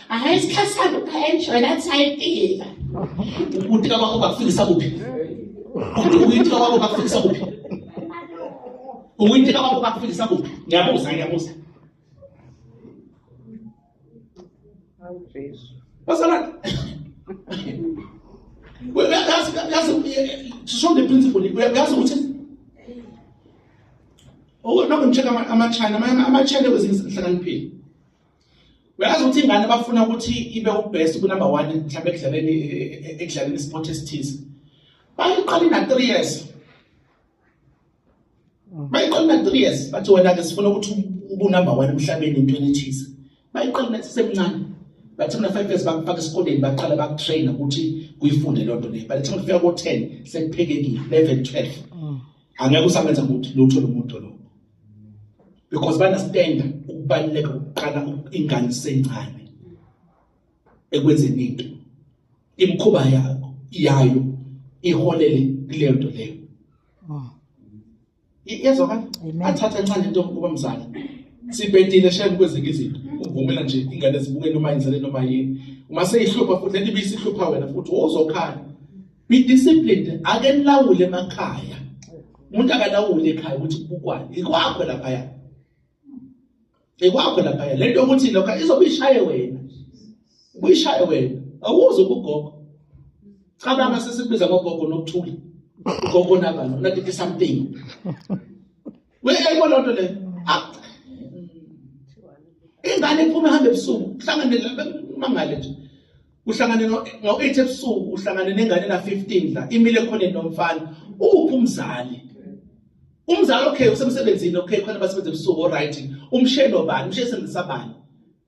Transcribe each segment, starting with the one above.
Hayi, isikhathi sami uku-enjoy lathayitila. Ukutika kwakho bakufikisa kuphi? Ukutika kwakho bakufikisa kuphi? Ukutika kwakho bakufikisa kuphi? Ngiyabuza, ngiyabuza. Bazalwane. Uyazi, uyazi, to show the principle, uyazi ukuthi Nokho ngitshela ama-China, ama-China kwezinye izinhlakaniphile. Uyazi ukuthi ingane bafuna ukuthi ibe ubest ku number 1 mhlawumbe ekudlaleni ekudlaleni isport esithize. Bayiqala ina 3 years. Bayiqala ina 3 years bathi wena ke sifuna ukuthi ube number 1 emhlabeni entweni ethize. Bayiqala ina semncane. Bathi mina 5 years bakufaka esikoleni baqala bakutrain ukuthi kuyifunde loo nto leyo. Bathi kufika ko 10 sekuphekekile 11 12. Angeke usamenza ukuthi lutho lo muntu lo. Because ba-understand ukubaluleka kokuqala ingane isencane ekwenzeni into. Imikhuba yakho yayo iholele kuleyo nto leyo. Iyezwakala? Athatha encane into kuba mzali. Sibhedile shem kwezinye izinto. Uvumela nje ingane zibuke noma yenzele noma yini. Uma seyihlupha futhi lento ibisihlupha wena futhi uzokhala. Be disciplined, ake nilawule emakhaya. Umuntu akalawule ekhaya ukuthi kubukwani. Ikwakho laphaya. Ikwakho laphaya. Lento yokuthi lokho izobe ishaye wena. Ubuyishaye wena. Awuze ubugogo. Cabanga sesikubiza ngogogo nokuthula. Ugogo nabani, una something. Uyayibona lento leyo? Ah. Ingane iphuma ihambe ebusuku, kuhlangane mangale nje. Uhlangane ngo-8 ebusuku, uhlangane nengane na-15 la, imile ekhoneni nomfana. Uphi umzali? Umzali okay usemsebenzini okay khona basebenza ebusuku alright. Umshelo bani? Umshelo sebenzisa bani?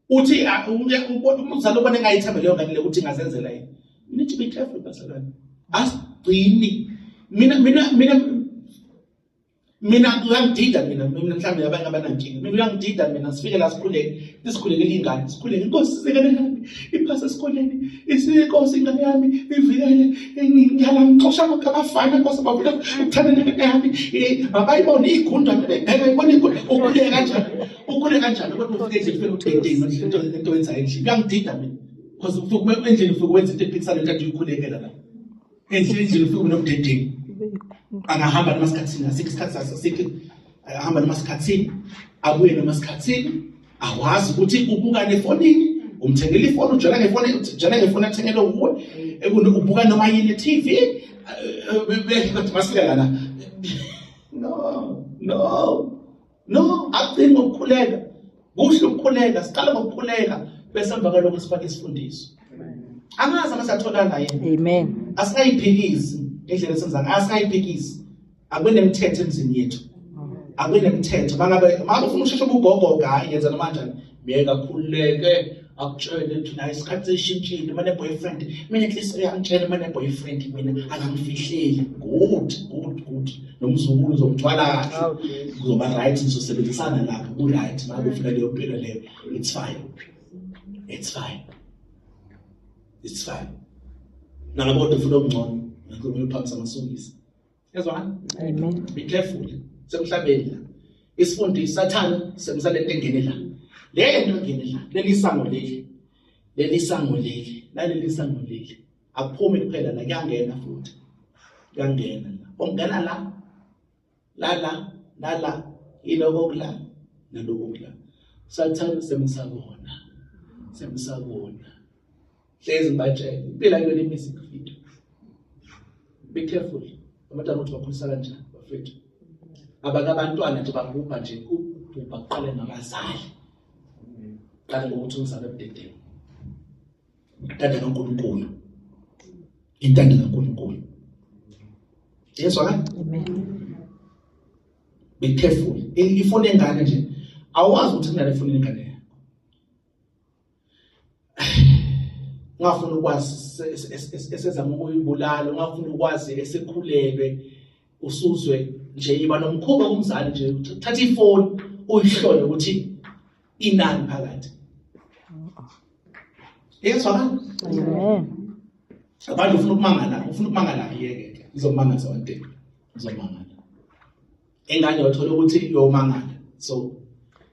Uthi ah, umzali obona engayithemba leyo ngane le ukuthi ingazenzela yini. You need to be careful bazalwane. Asigcini. Mina mina mina mina uyangidida mina mina mhlawumbe abanye abanankinga mina uyangidida mina sifike la sikhuleke sikhulekele ingane sikhuleke inkosi sizekele yami iphase esikoleni isinkosi ingane yami ivikele ngiyala ngixosha bonke abafana inkosi bavula ukuthanda nengane yami mabayibone igundwane bebheka ibone igundwane ukhuleke kanjani ukhuleke kanjani kodwa ufike endlini ufike udedeni into into wenzayo endlini uyangidida mina because ufike endlini ufike wenza into ephikisana nento uyikhulekela la Endlini endlini ufike unomdedengu. Angahamba noma sikhathini, asikho isikhathi asikho. Ahamba noma sikhathini, abuye noma sikhathini. Awazi ukuthi ubukane efonini, umthengela ifoni, ujela ngefoni, ujela ngefoni athengele uwe. Ubuka noma yini e-TV. Kodwa masifika lana. No, no. No, akugcini ngokukhuleka. Kuhle ukukhuleka, siqala ngokukhuleka bese emva kwalokho sifake isifundiso. Angazi angasatholana yini. Amen. Asingayiphikisi indlela esenza ngayo, asingayiphikisi. Akube nemithetho emzini yethu. Akube nemithetho. Mangabe mangabe ufuna usheshe ubugogo hayi yenza noma kanjani. Myeke akhululeke akutshele ukuthi naye isikhathi seshintshile mane boyfriend mina at least uyangitshela mane boyfriend mina akangifihleli good good good nomzukulu uzomthwala kahle kuzoba right nizosebenzisana lapho ku right ngabe ufuna leyo mpilo leyo it's fine it's fine it's fine nangabe kodwa ufuna okungcono ngakho kumele uphakamisa amasokisi Yezwa? Amen. Be careful. Semhlabeni la. Isifundo isathane sebenzisa lento engene la. Le nto engene la, leli sango leli. Leli sango leli, naleli sango leli. Akuphumi kuphela la kuyangena futhi. Kuyangena la. Ongena la. La la, la la, iloko kula naloko kula. Sathane sebenzisa kona. Sebenzisa kona. Hlezi ngibatshele impilo ayiyona i-music video. Be careful. Abantwana ukuthi bakhulisa kanjani bafethu. Abanye abantwana nje babhubha nje ukubhubha kuqale ngabazali. Qale ngokuthi umzali ebudedengu. Intando kaNkulunkulu. Intando kaNkulunkulu. Yezwa ka? Amen. Be careful. Ifoni engane nje awazi ukuthi kunale foni engane. Ungafuni ukwazi esezama ukuyibulala, ungafuni ukwazi esekhulelwe, usuzwe nje iba nomkhuba kumzali nje uthatha ifoni uyihlole ukuthi inani phakathi. Yezwa Amen. Abantu ufuna ukumangala, ufuna ukumangala yeke ke. Izomangaza one day. Izomangala. Ingane yothola ukuthi iyomangala. So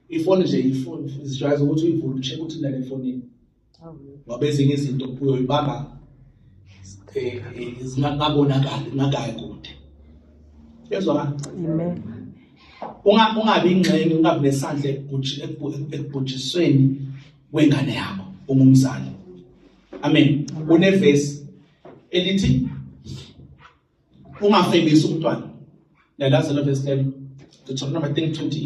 ifoni nje ifoni zijwayeza ukuthi uyivule ucheck ukuthi inani efonini. Ngoba ezinye izinto uyoyibamba zingakabonakali, ngakayi kude. Yezwa? Amen. Ungabi ingxenye, ungabi nesandla ekubhujisweni kwengane yakho ungumzali. Amen. Kunevesi elithi ungafebisi umntwana. Niyalazi lo vesi lelo? Deuteronomy, I think, 20.